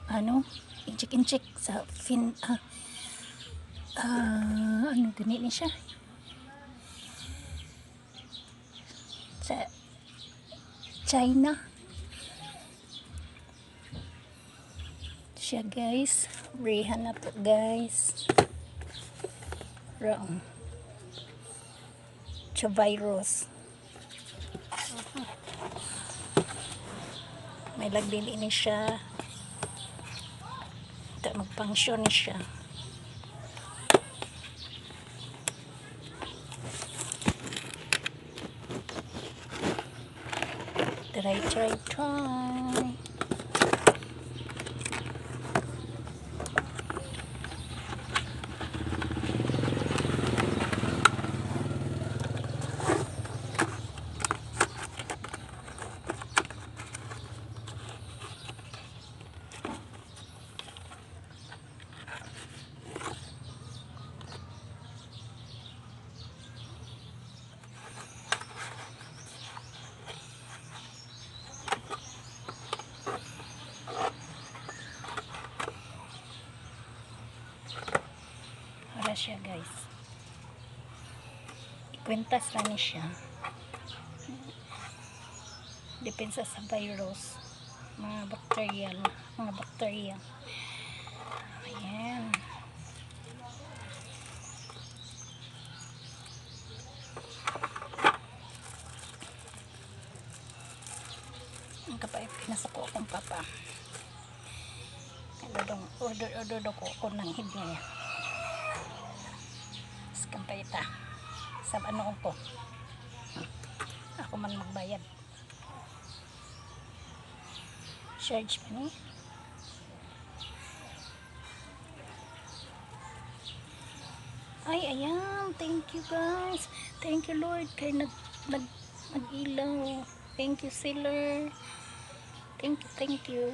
Ano, inchik-inchik sa fin, ano gani ni siya? Sa China. Siya, guys. Brehan na to, guys. Wrong. Siya virus. May lagdili ni siya. Ta magpangsyon ni siya. Try, try, try. Para siya, guys. Ikwentas ra ni siya. Depensa sa virus. Mga bacterial. Mga bacteria. Ayan. Ang kapait pinasako akong papa. Ano dong, order order do ko ako ng hidniya. Skampay ita. Sab ano ko. Ako man magbayad. Charge pa ni. Ay, ayan. Thank you, guys. Thank you, Lord. Kay nag ilaw. Thank you, seller. Thank you, thank you.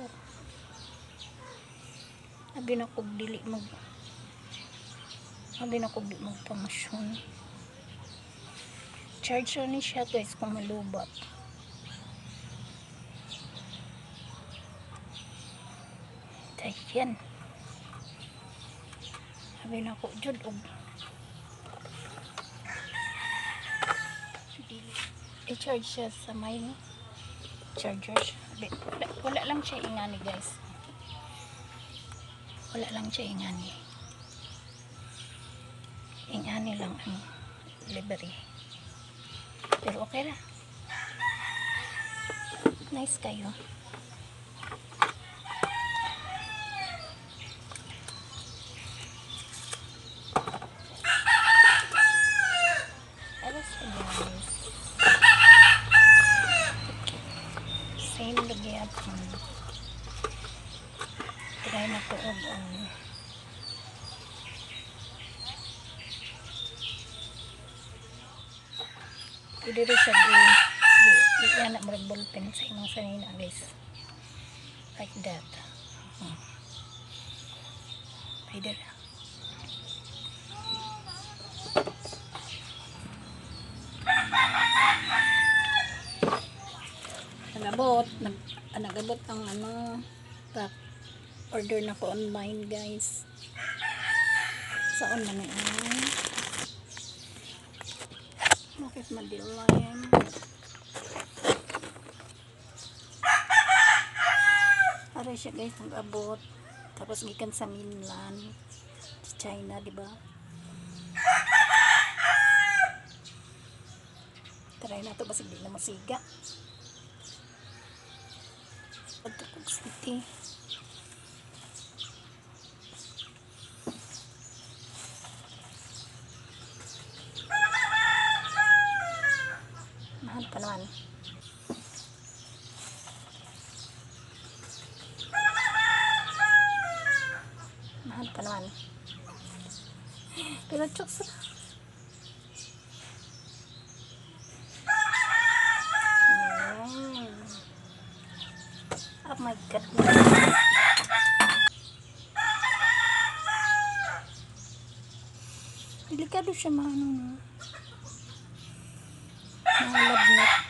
Abi na kog di magpangsyon. Charge ni siya, guys, kung malubat. Ayan. Sabi na ko, jud og i-charge siya sa may charger. Wala, wala lang siya ingani, guys. Wala lang siya ingani. Ingani lang ang libre. Pero okay ra. Nice kayo. Alas siya, guys. Same lagi ako. Try na ko og pwede rin siya di yan na murag ballpen sa imong sanina, guys. Like that. Pwede ra. Nagabot, nagabot ang ano, pack. Order na ko online, guys. Saan man ay? Bakit madilim? Aray siya, guys, nag-abot. Tapos gikan sa mainland, sa China, di ba? Try na to basig di na masiga. Adto kog city. Mahal pa naman. Mahal pa naman. Pero chokes. Ayan. Oh my goodness. Delikado siya maano, no. Malabnat.